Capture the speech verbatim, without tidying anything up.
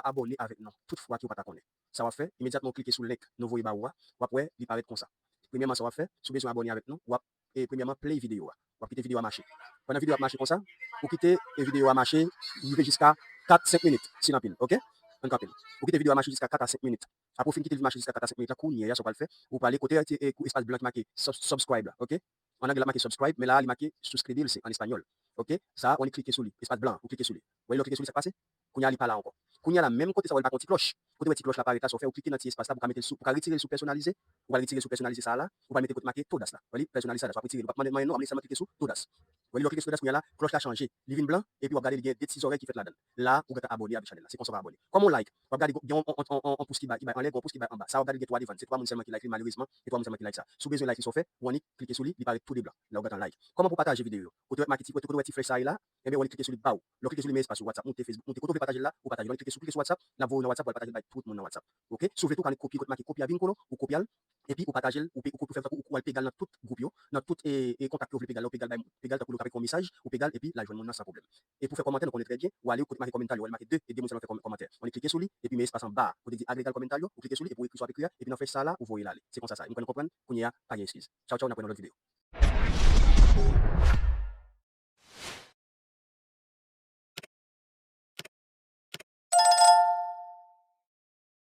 abòne avèk nou, tout fwa ke w pa ta konnen. Sa w ap fè, imedyatman w klike sou link nou voye ba ou a, w ap wè li parèt konsa. Premyèman, sa w ap fè, si w bezwen abòne avèk nou, w ap, e, premyèman, play videyo a. W ap kite videyo a mache. Pandan videyo a ap mache konsa, ou kite, e, videyo a mache, rive jiska kat, senk minit, si l anpil, oke? Ann kanpe l. Ou kite videyo a mache jiska kat a senk minit. Apre w fin kite l mache jiska kat a senk minit la, kounye a, sa w pral fè, ou prale kote, e, espas blan ki make sub-, subscribe la, oke? An anglè, l ap make subscribe, men la a, li make suscribirse an espanyòl. Oke? Sa a, w annik klike sou li. Espas blan an, ou klike sou li. Ou wè lè w klike sou li, sa k pase? Kounye a, li pa la ankò. Kounye a la, menm kote sa a, w wè l make yon ti klòch. Kote w wè ti klòch la parèt la, sa w fè, ou klike nan ti espas la pou w ka mete l sou, pou w ka retire l sou pèsonalize. Ou pral retire l sou pèsonalize sa a la, ou pral mete kote make todas la. Ou wè li, pèsonalize sa a, sa w ap retire l. Ou p ap mande, mande non, w ap sèlman klike sou todas. Ou wè lè w klike sou todas kounye a la, klòch la chanje. Li vin blan, epi w ap gade li gen de ti zòrèy ki fèt ladan l. La, ou gentan abòne avèk chanèl la. Se konsa w abòne. Kòman w like? W ap gade gen yon, yon, yon, yon, yon pous ki bay, ki bay anlè, gen yon pous ki bay anba. Sa w ap gade gen twa devan, se twa moun sèlman ki like li malerezman, se twa moun sèlman ki like sa. Si w bezwen like li, sa w fè, ou annik klike sou li, li parèt tou de blan. La w gentan like. Kòman pou w pataje videyo yo? Kote w mèt make ti, kote, kote w wè ti flèch sa a ye la, enben ou annik klike sou li ba w. Lè w klike sou li, men espas sou WhatsApp, moute Facebook, moute kote w vle pataje l la, ou pataje l. Ou annik klike sou, klike sou WhatsApp, l ap voye w nan WhatsApp, w al pataje l bay tout moun nan WhatsApp. Oke? Si w vle tou, w ka annik kopye kote make kopye a vin kolo, ou kopye l, epi ou pataje l, ou pe-, ou pe fè l tankou ou, ou al pega l nan tout gwoup yo, nan tout, e, e kontak ke w vle pega l la, ou pega l bay, pega l tankou lè w ka pran yon mesaj, ou pega l epi l al jwenn moun nan san pwoblèm. E pou fè kòmantè, nou konnen trè byen, ou ale kote make kòmantè yo, ou wè li make de, e de moun sèlman fè kòm-, kòmantè. Ou annik klike sou li, epi men espas anba a, kote di agregar kòmantè yo, ou klike sou li, epi ou ekri sa w ap ekri a, epi nan flèch sa a la, ou voye l ale. Se konsa sa ye. M kwè nou konprann, kounye a, pa gen eskiz. Tchaw, tchaw, n ap wè nan lòt videyo.